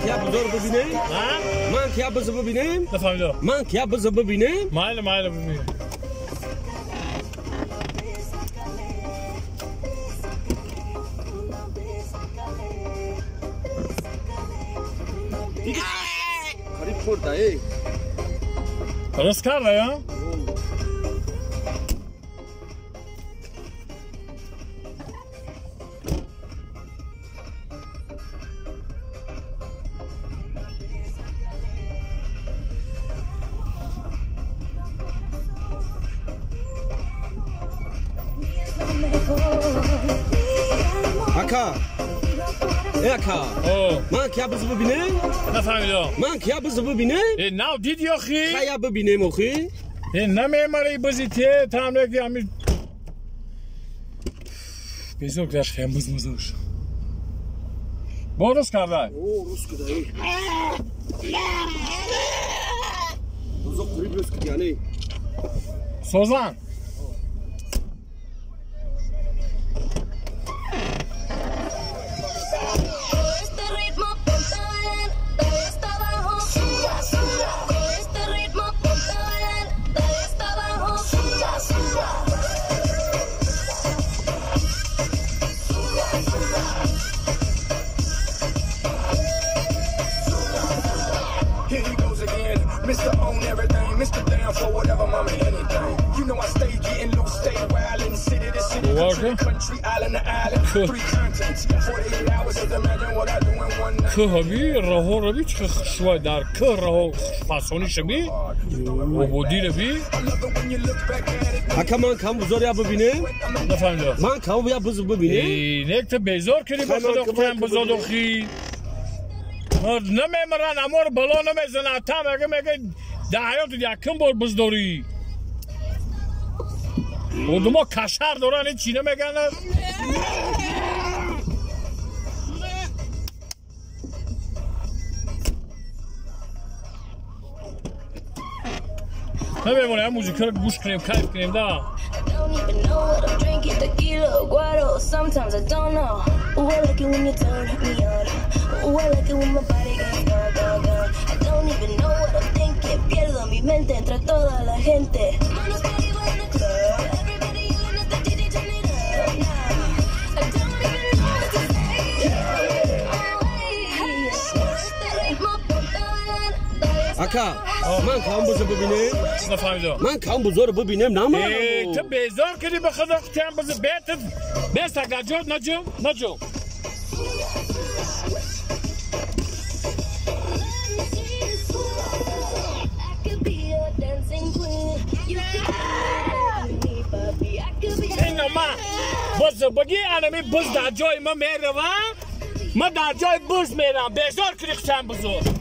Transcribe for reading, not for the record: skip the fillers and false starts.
من که بزرگ ببینم؟ من که بزرگ ببینم؟ نفهمیدم. من که بزرگ ببینم؟ مایل مایل ببینم. قریب خورده ای. درست کرده یا؟ اکا اکا من که بز ببینم؟ نفهمیدم. من که بز ببینم؟ نه دیدی آخی؟ خیا ببینم آخی؟ نمیماری بزی ته تام یکی همی بیزو گذشت خیم بز مزوش. با روز کرده؟ او روز کرده. روزا قریب روز کرده یعنی. سوزان. Mr. Own everything, Mr. Down for whatever, mama, anything. You know I stay getting loose, stay wild in city to city, country to country, island to island, three continents, 48 hours of imagine what I do in one night. که راه رو چه خوشوای در که راه فاسونی شبی و بودی ربی. اکا من کم بزرگ یا ببینم؟ نفهمیدم. من کم یا بزرگ ببینم؟ نه که بیزار کردی با خدا کم بزرگ آخی. نمیمرن امور بلا نمیزنه تا مگه مگه در حیات یکم بار بزداری ما کشر دارن این چی نمیگن. نمیمونه هم موزیک رو گوش کنیم کیف کنیم دا. Don't even know what I'm drinking, tequila or guaro. Sometimes I don't know. Ooh, I like it when you turn me on. Ooh, I like it when my body goes gone, gone, gone. I don't even know what I'm thinking. Pierdo mi mente entre toda la gente. Manos pa' arriba in the club. Everybody yelling at the DJ, turn it up now. I don't even know what to say. اکا من کام بزرگ ببینم؟ نفهمیدم. من کام بزرگ ببینم نمارم. تو بیزار کردی به خدا کام بزرگ بیت بیست اگه نجوم نجوم. اینو ما بز بگی انمی بز در جای ما میروم، ما در جای بز میرم. بیزار کردی کام بزرگ.